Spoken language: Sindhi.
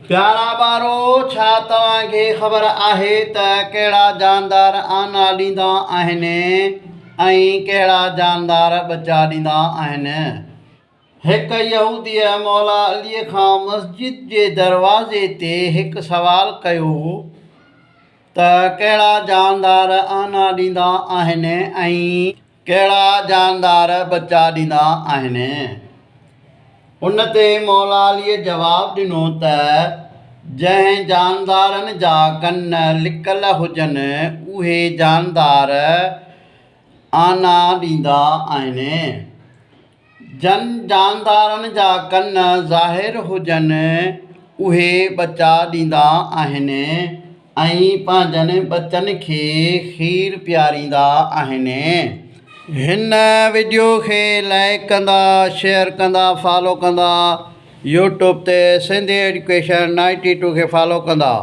پيارا ٻارو، ڇا توهان کي خبر آهي ته ڪهڙا جاندار آنا ڏيندا آهن ۽ ڪهڙا جاندار ٻچا ڏيندا آهن؟ هڪ يهوديء مولا عليء کان مسجد جي دروازي تي هڪ سوال ڪيو ته ڪهڙا جاندار آنا ڏيندا آهن ۽ ڪهڙا جاندار ٻچا ڏيندا آهن؟ ان تي مولا عليء جواب ڏنو ته جنهن جاندارن جا ڪن لڪل هجن اهي جاندار آنا ڏيندا آهن. جن جاندارن جا ڪن ظاهر هجن، اهي ٻچا ڏيندا آهن ۽ پنهنجن ٻچن کي کير پياريندا آهن. هن وڊيو کي لائيڪ ڪندا شيئر ڪندا فالو ڪندا يوٽيوب تي سنڌي ايجوڪيشن 92 کي فالو ڪندا.